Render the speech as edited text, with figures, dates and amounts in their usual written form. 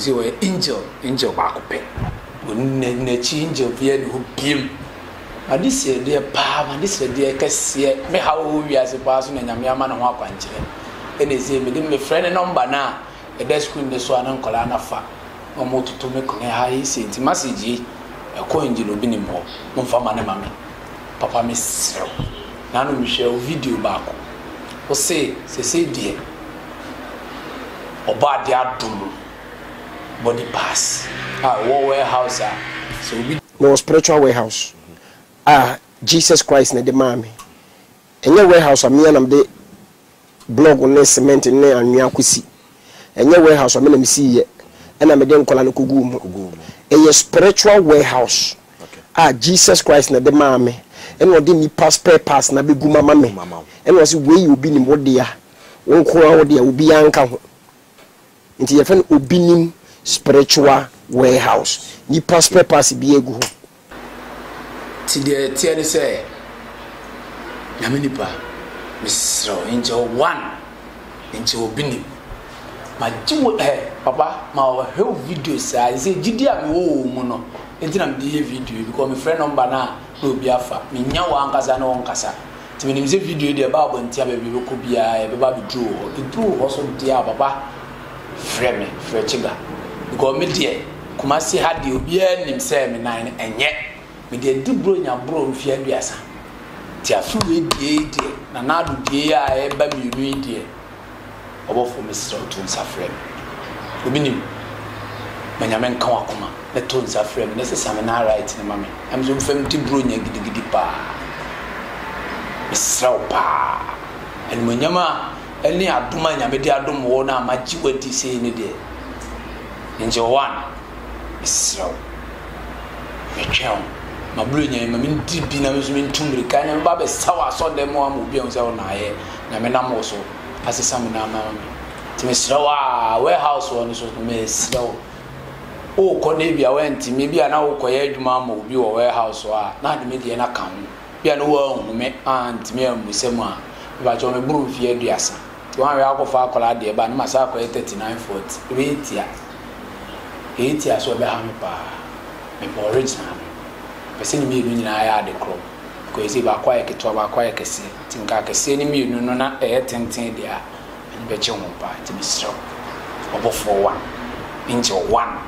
Sɛ ɔyɛ angel, angel baako pɛ. N'akyi angel biara nni hɔ biem. M'adesrɛdeɛ paa, m'adesrɛdeɛ kɛseɛ, me haw wɔ wiase paa so na Nyame ama ne ho akwankyerɛ. Ɛna ɛsei mede mefrɛ ne nɔmba no a ɛda screen no so a na nkwadaa no afa na wɔn toto me kone ha yi sei nti message yi ɛkɔ angel Obinim hɔ, momfa ma no ma me. Papa mesrɛ wo, naano mehwɛɛ wo video baako, wo se sesei deɛ Ɔbɔadeɛ adom wo body parts a ɛwɔ warehouse a sɛ obi. Mewɔ spiritual warehouse a Jesus Christ na ɛde maa me. Ɛnyɛ warehouse a me ara na mede blɔg ne cement ne anwea kɔsi. Ɛnyɛ warehouse a me na mesiiɛ ɛna mede nkwadaa no kɔguu mu. Ɛyɛ spiritual warehouse a Jesus Christ na ɛde maa me ɛna ɔde nnipa spare parts no abɛgu mu ama me. Ɛna ɔse wei yɛ Obinim wo dea. Wo nko ara wo dea, obiara nka ho. Nti yɛfrɛ no Obinim Spiritual Warehouse. Nnipa spare parts biara gu hɔ. Nti deɛ ɛteɛ ne sɛ, Nyame nipa, mesrɛ wo, nkyɛ wo one, nkyɛ Obinim. Magye wo eh, papa, ma ɔhwɛ wo video saa, sɛ gyidi a mewɔ wɔ wo mu no, nti na mede yɛ video yi, because mefrɛ number no a, na obi afa. Menya wo ankasa ne wo nkasa. Nti menim sɛ video yi deɛ ɛba abɔnten a baabi ɛbɛkɔ biara ɛbɛba abɛduru wo hɔ. Ɛduru wo hɔ so deɛ a papa frɛ me, frɛ Chiga. Because me deɛ Kumasi ha deɛ obiara nim sɛ me nan no ɛnyɛ. Mede adi Buronya borɔ mfeɛ aduasa. Nti afe wei deɛ yi deɛ Nana Addo deɛ yi a ɛreba mmienu yi deɛ Ɔbɔfoɔ mesrɛ wo to nsa frɛ me. Obi nim? Ma Nyame nka w'akoma na to nsa frɛ me na sesa me nan right no ma me na me nso mfa mdi Buronya gidigidi paa. Mesrɛ wo paa. Animuonyam a ɛne adom a Nyame de adom wo no a magye wo adi sei no deɛ, Angel One, mesrɛ wo. Metwɛn wo. Ma Buronya yi ma mendi bi na me nso mentu mmirika na meba abɛsa wɔ asɔrdan mu ama obi ahu sɛ wo na ayɛ Nyame nam wo so asesa me nan ama me. Nti mesrɛ wo aa, warehouse hɔ no so no, mesrɛ wo. Wokɔ na ebia woantumi, ebia na wokɔyɛ adwuma ama obi wɔ warehouse hɔ a, na ade me deɛ no aka ho. Ebia na woanhu me, antumi ammisa mu a, mepakyɛw meboro mfeɛ aduasa. Nti woanhwɛ akɔfa akwadaa deɛ ba a, na masan akɔyɛ 39, 40. Ɛbɛyɛ tia. Ɛyɛ tia so ɛbɛha me paa. Mepɛ original no. Mepɛ sɛ ne mmienu nyinaa yɛ ade korɔ. Because ɛsei baako ayɛ ketewa, baako ayɛ kɛseɛ. Nti nka akɛseɛ no mmienu no na ɛyɛ tenten deɛ a, M'ani bɛgye ho paa nti mesrɛ wo ɔbɔfoɔ one angel one.